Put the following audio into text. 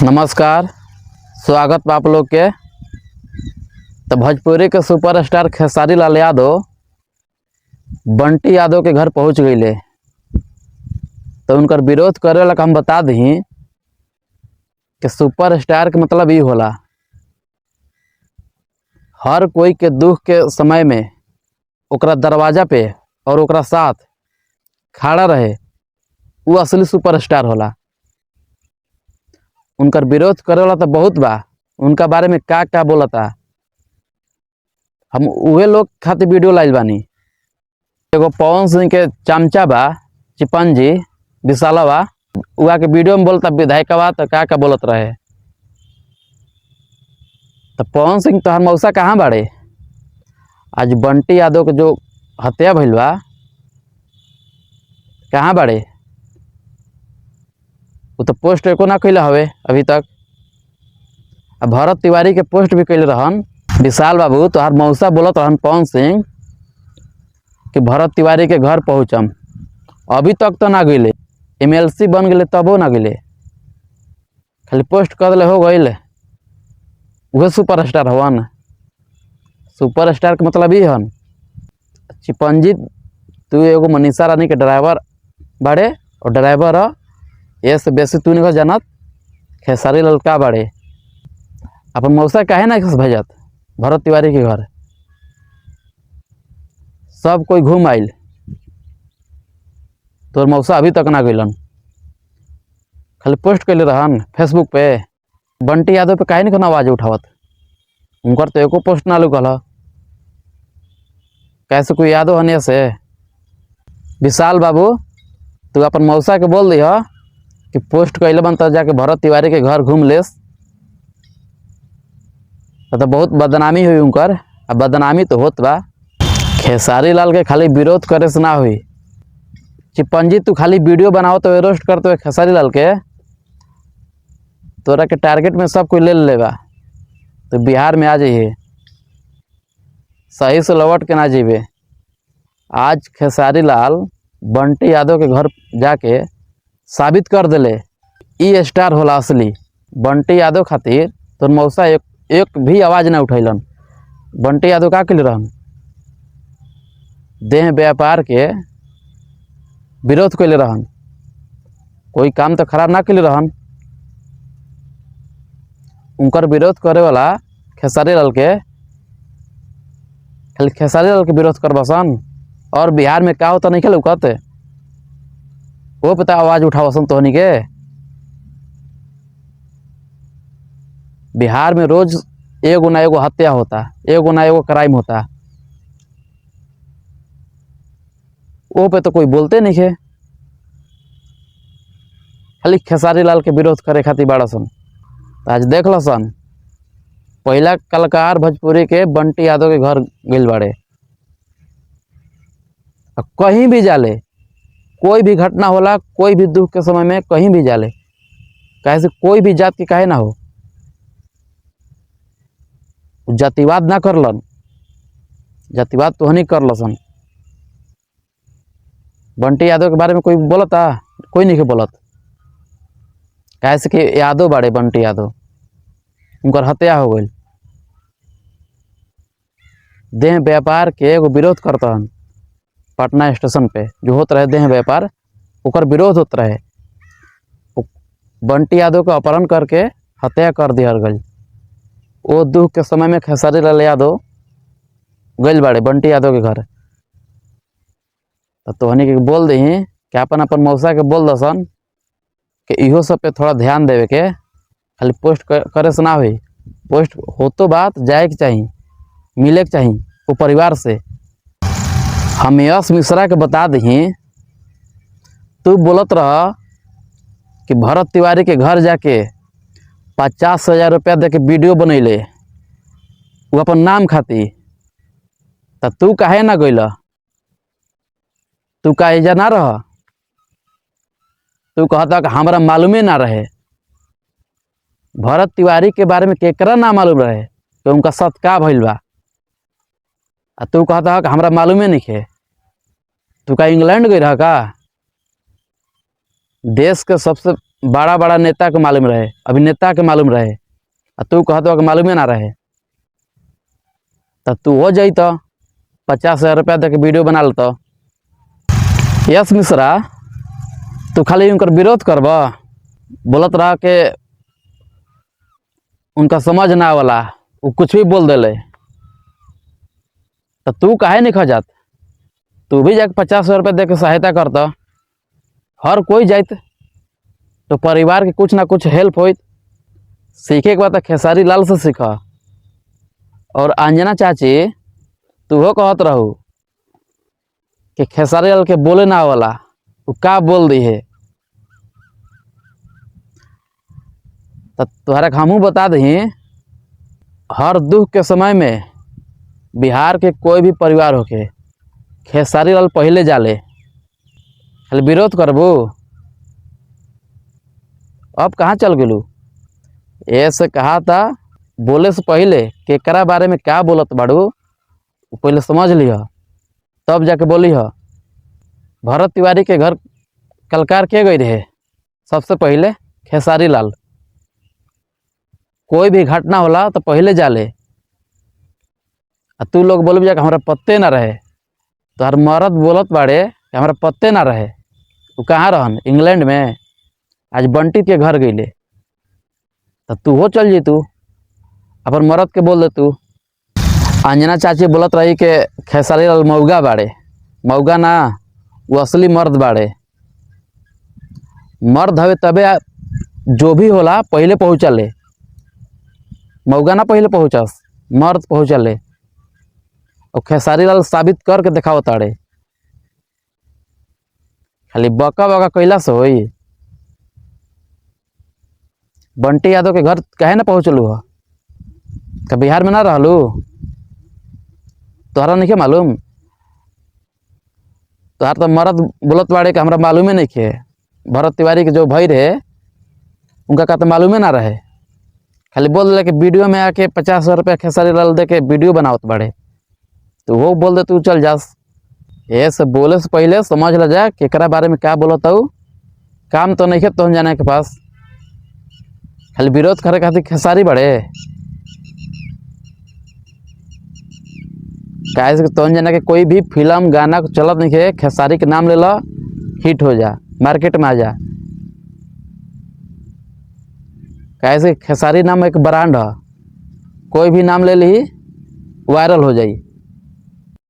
नमस्कार, स्वागत बा आप लोग के। तो भोजपुरी के सुपरस्टार खेसारी लाल यादव बंटी यादव के घर पहुंच गईले। तो उनकर विरोध करे वाला के हम बता दी कि सुपरस्टार के मतलब ई होला, हर कोई के दुख के समय में ओकरा दरवाजा पे और ओकरा साथ खड़ा रहे, वो असली सुपरस्टार होला। उनकर विरोध करे वाला तो बहुत बा, उनका बारे में का का बोलता, हम उहे लोग खातिर वीडियो लाइल बानी। एगो पवन सिंह के चमचा बा चिपंजी विशालवा, उहा के वीडियो में बोलता विधायकवा तो का का बोलत रहे। तो पवन सिंह तोहर मौसा कहाँ बाड़े? आज बंटी यादव के जो हत्या भइल बा कहाँ बाड़े? वो तो पोस्ट एको ना कैले हवे अभी तक। आ भरत तिवारी के पोस्ट भी कैले रहन। विशाल बाबू तोहार मौसा बोलत रहन पवन सिंह कि भरत तिवारी के घर पहुँचम, अभी तक तो ना गईले। एमएलसी बन गए तबो ना गईले, खाली पोस्ट कर दिले हो गईले। उहे सुपरस्टार हवन। सुपरस्टार के मतलब ई हन चिपंजी तू एगो मनीषा रानी के ड्राइवर बाड़े और ड्राइवर ह, ये से बेसी तू नहीं जानत। खेसारी लाल का बाड़े, अपन मौसा काहे ना भेजत भरत तिवारी के घर? सब कोई घूम आइल, तोर मौसा अभी तक ना गइलन, खाली पोस्ट कैले रहन फेसबुक पे। बंटी यादव पे काहे नहीं कोनो आवाज़ उठावत? उनकर तो एको पोस्ट ना लुकल ह। कैसे कोई यादव हन से? विशाल बाबू तू अपन मौसा के बोल दिह कि पोस्ट कैले बन तब जाके भरत तिवारी के घर घूम लेस, तो बहुत बदनामी हुई उनकर। आ बदनामी तो होत बा। खेसारी लाल के खाली विरोध करे से ना हुई। चिपंजी तू खाली वीडियो बनाओ तो रोस्ट करते हुए खेसारी लाल के, तोरा के टारगेट में सब कोई ले लेबा। तो बिहार में आ जाइए, सही से लौट के ना जाइबे। आज खेसारी लाल बंटी यादव के घर जाके साबित कर दिले ई स्टार होला असली। बंटी यादव खातिर तोर मौसा एक एक भी आवाज़ ना उठैलन। बंटी यादव का कैले रहन? देह व्यापार के विरोध कैले रहन, कोई काम तो खराब ना कैले रहन। उनकर विरोध करे वाला खेसारी लाल के, खाली खेसारी लाल के विरोध करबसन और बिहार में का होता नहीं खेल कहते वो पता आवाज़ उठावसन तोहनी के। बिहार में रोज एगो ना एगो हत्या होता, एगो ना एगो क्राइम होता, वो पे तो कोई बोलते नहीं है। खाली खेसारी लाल के विरोध करे खातिर बाड़ा सन। तो आज देख लो सन, पहला कलाकार भोजपुरी के बंटी यादव के घर गइल बाड़े। और कहीं भी जाले, कोई भी घटना होला, कोई भी दुख के समय में कहीं भी जाले, काहे से कोई भी जात के काहे ना हो, जातिवाद ना करलन। जातिवाद तो नहीं कर लसन। बंटी यादव के बारे में कोई बोलता? कोई नहीं के बोलत। काहे से कि यादव बाड़े बंटी यादव, उनकर हत्या हो गई। देह व्यापार के एगो विरोध करता हन पटना स्टेशन पे जो होत रहे देह व्यापार, ओकर विरोध होत रहे। बंटी यादव के अपहरण करके हत्या कर दिया गई। वो दुख के समय में खेसारी लाल यादव गइल बाड़े बंटी यादव के घर। तो तोहनी के बोल दही कि अपन अपन मौसा के बोल दसन कि इहो सब पे थोड़ा ध्यान देवे के, खाली पोस्ट करे से ना होई। पोस्ट होतो बात जाए के चाही, मिले के चाही वो परिवार से। हम यश मिश्रा के बता दही, तू बोलत रह कि भरत तिवारी के घर जाके 50,000 रुपया दे के वीडियो बनैले वो अपन नाम खाती, त तू काहे ना गइल? तू काहे जा ना रह? तू कहता कि हमरा मालूमे ना रहे। भरत तिवारी के बारे में केकरा ना मालूम रहे कि उनका साथ का भइल बा, आ तू कहता कि हमरा मालूमे नहीं है। तू का इंग्लैंड गई रह का? देश के सबसे बड़ा बड़ा नेता के मालूम रहे, अभिनेता के मालूम रहे, आ तू कहत बा कि मालूमे ना रहे। त तू हो जाई तो 50,000 रुपया दे के वीडियो बना लेता। यश मिश्रा तू खाली उनकर विरोध करब, बोलत रहा के उनका समझ ना आवला, वो कुछ भी बोल देले, तो तू काहे नहीं खा जात? तू भी जाके 50,000 रुपया दे के सहायता करता, हर कोई जाइत तो परिवार के कुछ ना कुछ हेल्प होइत। सीखे के बाद तो खेसारी लाल से सीख। और अंजना चाची तू हो कहत रहू कि खेसारी लाल के बोले ना आवला, वो का बोल दी है, तो तुहरा के हमहू बता दही, हर दुख के समय में बिहार के कोई भी परिवार होके खेसारी लाल पहले जाले। खाली विरोध करबू, अब कहाँ चल गेलू? ऐसे कहा था बोले से पहले केकरा बारे में क्या बोलत बाड़ू उ पहले समझ लिह, तब जाके बोली ह। भरत तिवारी के घर कलकार के गई रहे? सबसे पहले खेसारी लाल। कोई भी घटना होला तो पहले जाले, आ तू लोग बोल जाके हमरा पत्ते ना रहे। तोहर मरद बोलत बाड़े कि हमरा पत्ते ना रहे, उ कहाँ रहन? इंग्लैंड में। आज बंटी के घर गईले तो तू हो चल जैतू, अपन मरद के बोल दे तू। अंजना चाची बोलत रही कि खेसारी लाल मौगा बाड़े, मौगा ना, वो असली मर्द बाड़े। मर्द हवे तबे जो भी होला पहले पहुँचले, मौगा ना पहले पहुँचस, मर्द पहुँचले। और खेसारी लाल साबित करके देखाओ ताड़े, खाली बका बका कैला से होई? बंटी यादव के घर काहे ना पहुँचलू हो? का बिहार में ना रहलू? तोहरा नहीं मालूम? तोहार तो मरद बोलत बाड़े कि हमरा मालूमे नहीं खे। भरत तिवारी के जो भाई रहे उनका का तो मालूमे ना रहे, खाली बोल दिला कि वीडियो में आके 50,000 रुपया खेसारी लाल दे के वीडियो बनावत बाड़े, तो वो बोल दे तू चल जास। ये सब बोले से पहले समझ ल जा केकरा बारे में क्या बोलत हूँ। काम तो नहीं है तुम जाने के पास, खाली विरोध करे खातिर खेसारी बड़े। काहे से तुम जाने के कोई भी फिल्म गाना चलत नहीं है, खेसारी के नाम ले लो हिट हो जा, मार्केट में आ जा। काहे से खेसारी नाम एक ब्रांड है, कोई भी नाम ले ली वायरल हो जाई।